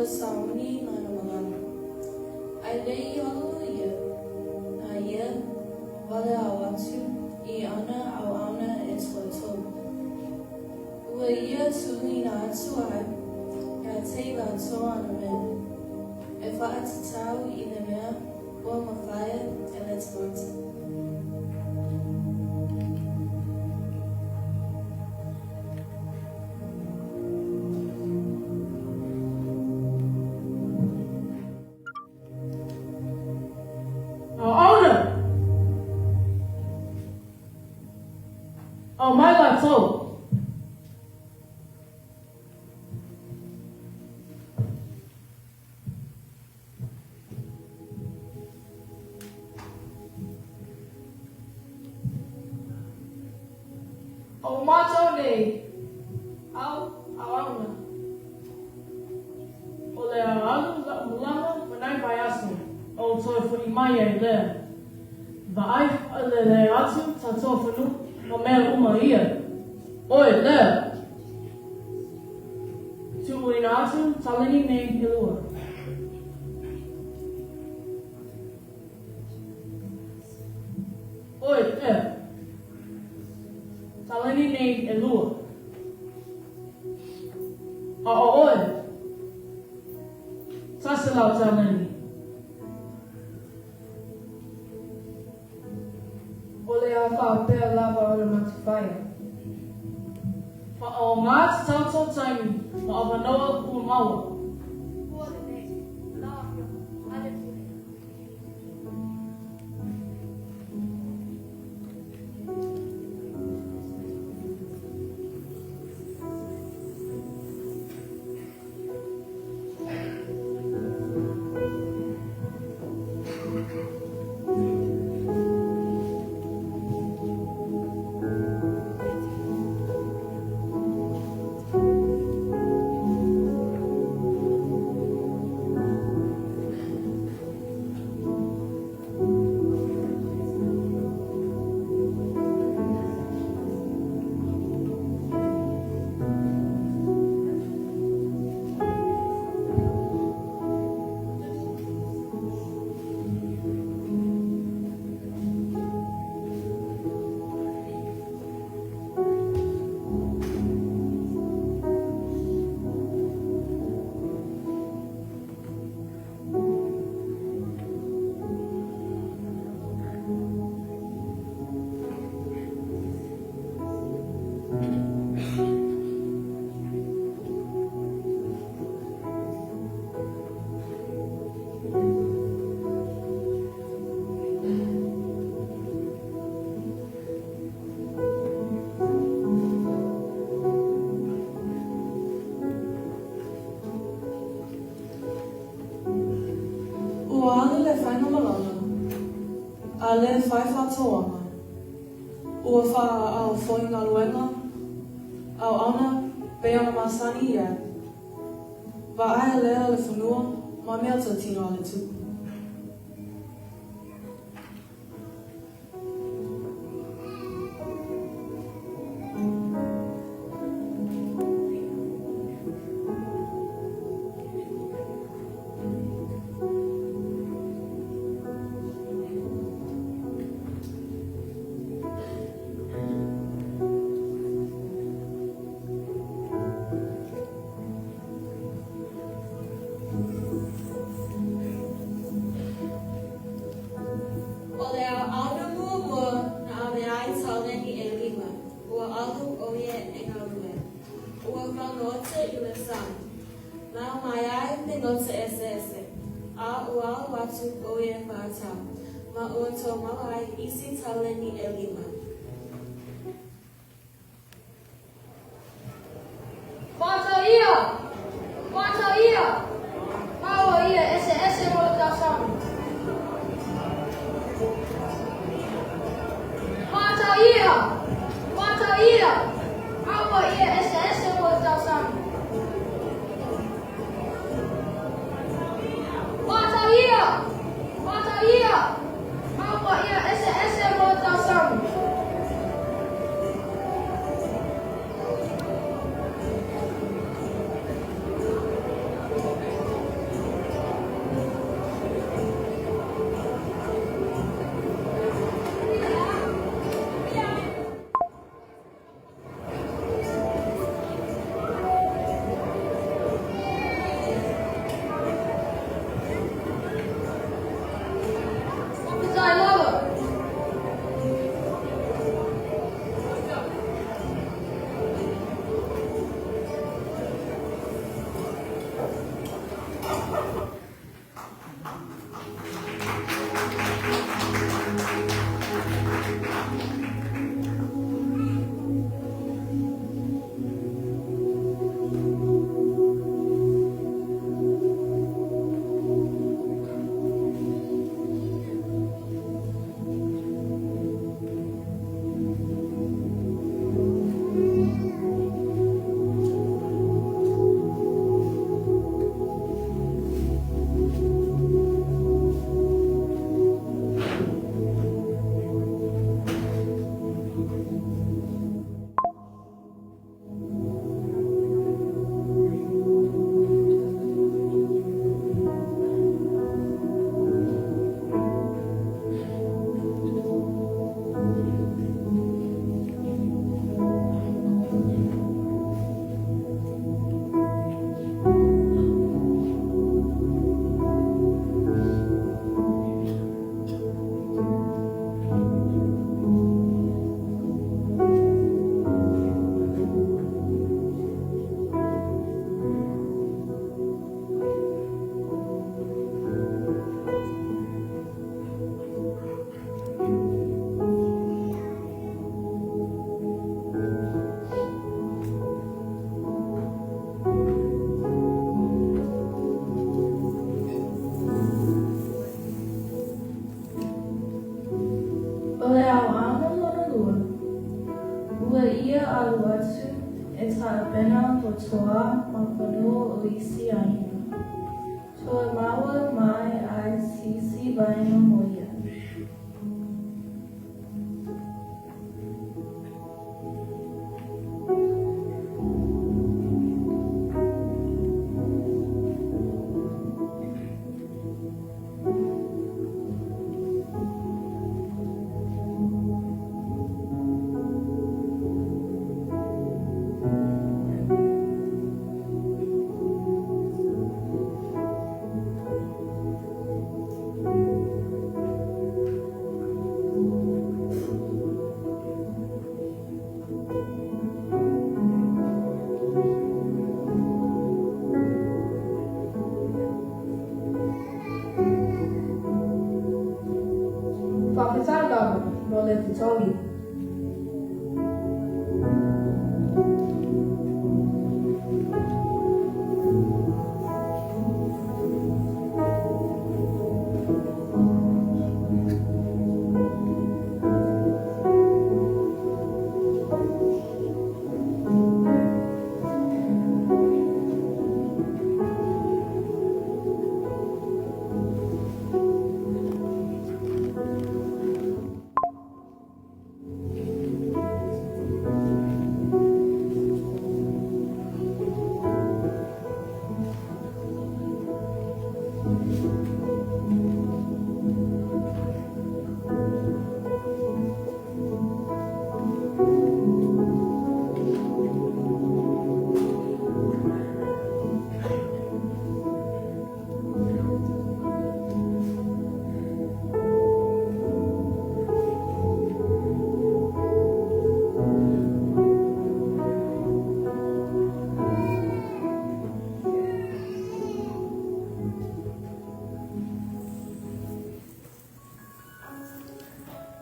ua sauni lana malama. Ae le i alu o ia, na ia waleao atu i ana auauna e toatolu. Ua ia tuuina atu ai ia te i latou ana mea, e faatatau i le mea ua mafaia e le tagata. Auauna! Aumai latou! O matou nei, au auauna, o le a alu la'u malama ma nai vaiaso, ou toe fo'i mai ai lea. Vaai faalele atu tatou fanua ma mea uma ia. Oi lea! Tuuina atu taleni nei elua. Oi lea! Taleni nei elua. A o oe, 100 taleni. O le a faapea lava ona matufaia. Faaaoga tatau tou taimi ma avanoa ua maua. Ua lelei, lau Afioga, a le Pule. Ua alu le faigamalaga a le faifaatoaga, ua faaao foi galuega auauna pei ona masani i ai. Vaaia lea le fanua ma meatotino a le tupu. O le auauna muamua na ave ai taleni ʻelima, ua alu ʻo ia e galue. Ua fagota i le sami, na mai ai le nota eseese, a ua alu atu ʻo ia e faatau, ma ua toe maua ai isi taleni ʻelima. Fata ia! Fata ia! Aua ia eseese mo le tausami. Fata ia! Fata ia! Aua ia eseese mo le tausami. Fata ia! Fata ia! Aua ia eseese mo le tausami. taapena totoa ma fanua o isi aina. Toe maua mai ai se isi vaega mo ia. Faafetai lava mo le totogi.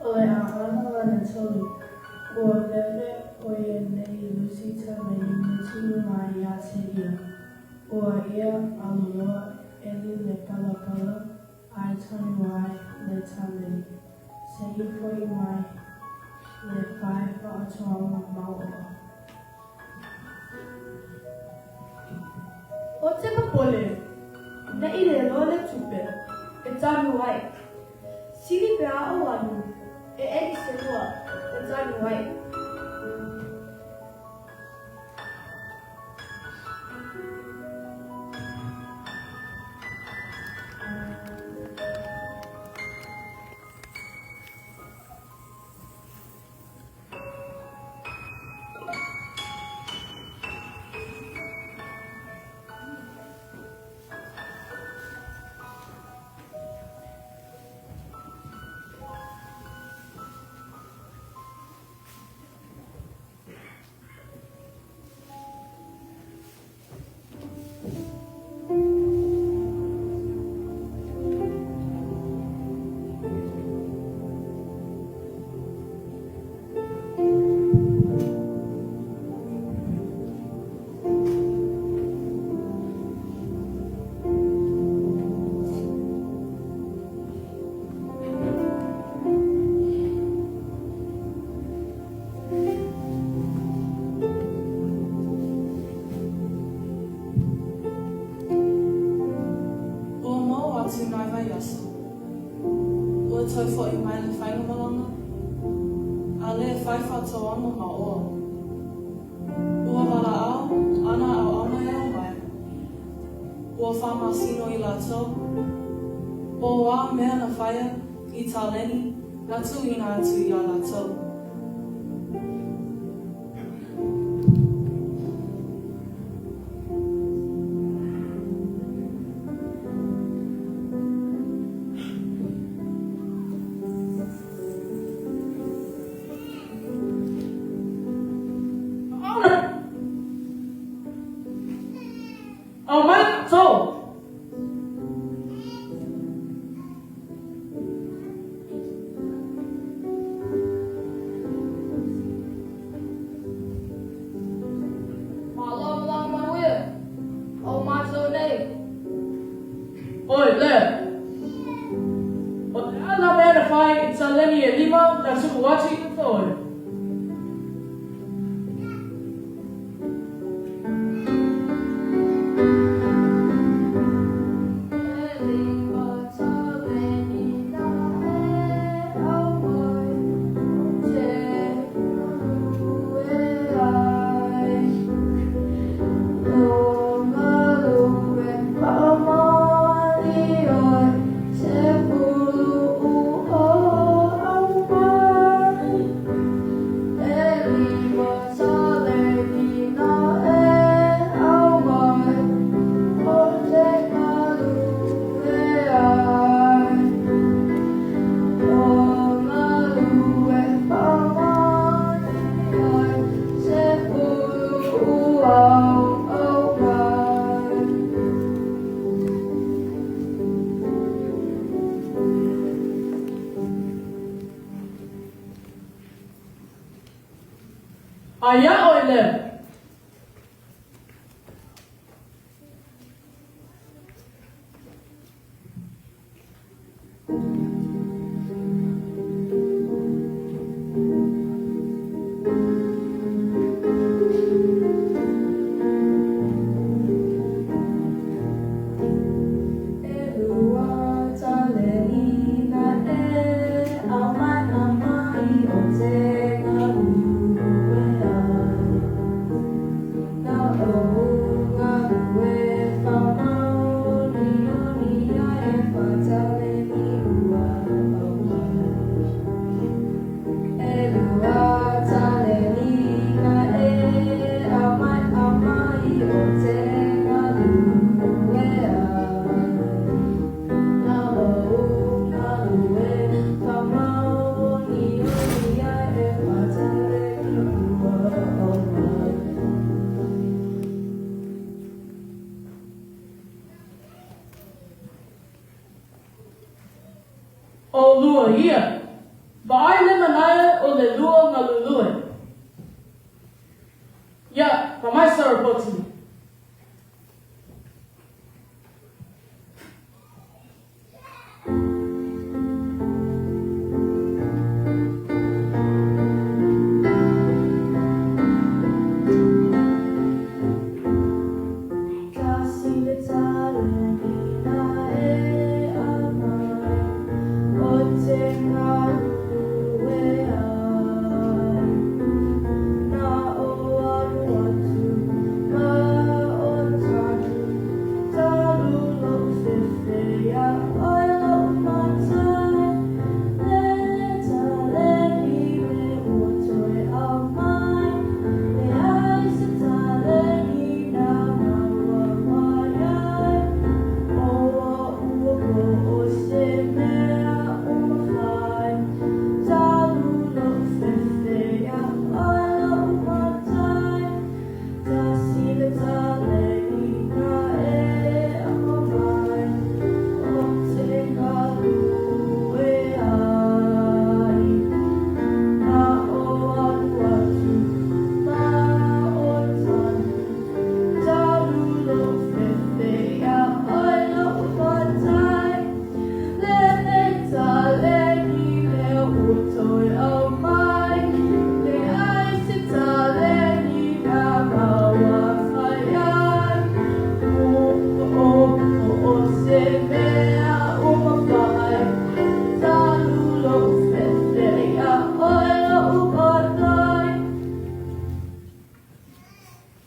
O le auauna a Natoli, ua fefe ʻo ia nei i Lusita me Imutu mai iā te ia. Ua ia aluloa ʻeli le palapala ʻae tonu ai le taleni, se i hoʻi mai le fai faatoaga mauoa. Ou te popole, ne i le loa le tupe e tanu ai. Sili pe a ou alu e ʻeli se hua e tanu ai. Ua mau atu nai vaiaso. Ua toe foʻi mai le faigamalaga, a le fai faatoaga ma ʻō. Ua walaʻau ana auauna e omai. Ua faamasino i latou, po o a mea na faia i taleni na tuuina atu iā latou. Aumai tou! Malo ma laka manuia o matou nei. Oi lea! O le a la mea na fai i taleni e lima na tuku atu i te toe? A iā ʻoe lea. ʻO lua ia. Vaai le manaia o le lua galulue. Ia, fa mai Sarah Poti.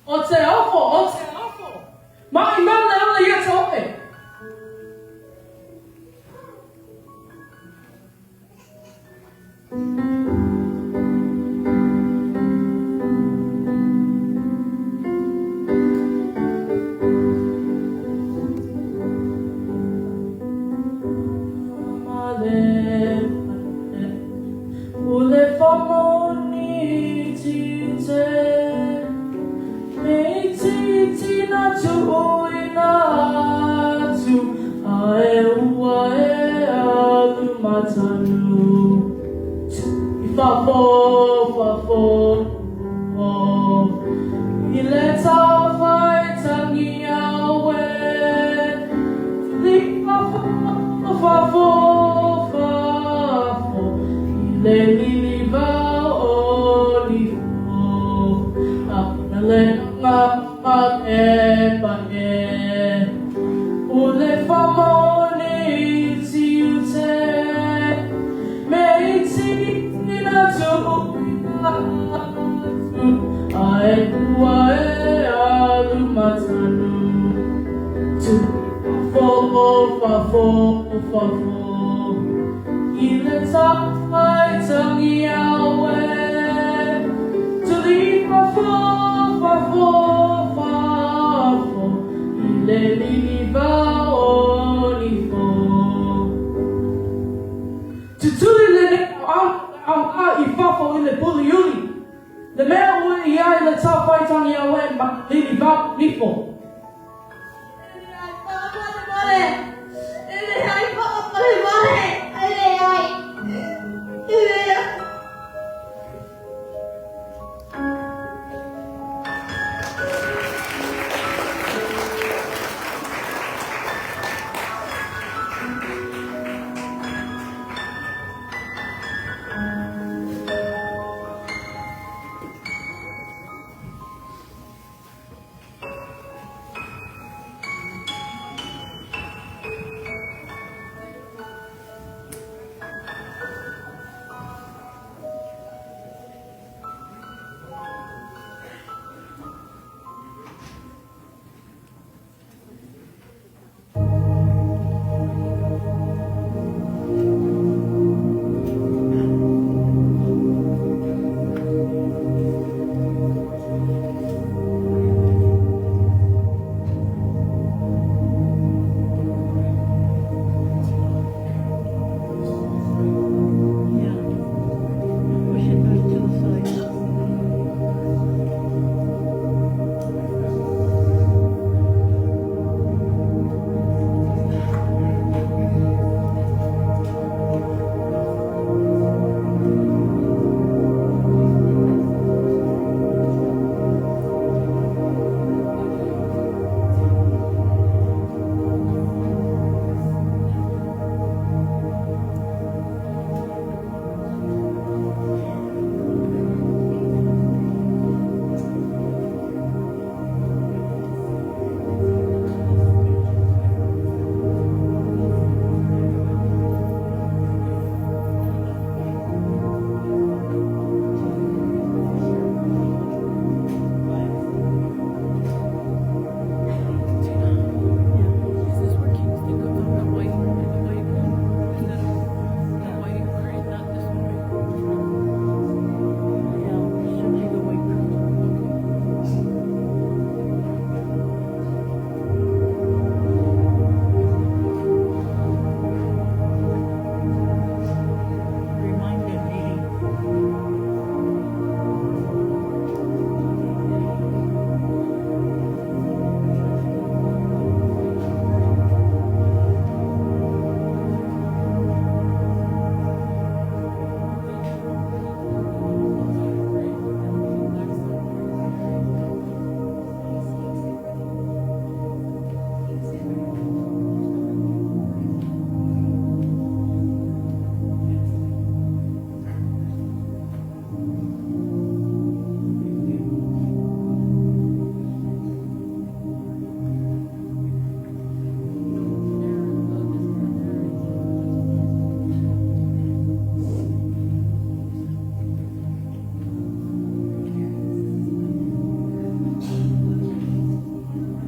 O te ofo, o te ofo. Mai mau le ole ia te oe. Le mea ua i ai le tāwhaitangi a oe ma lili vau nifo.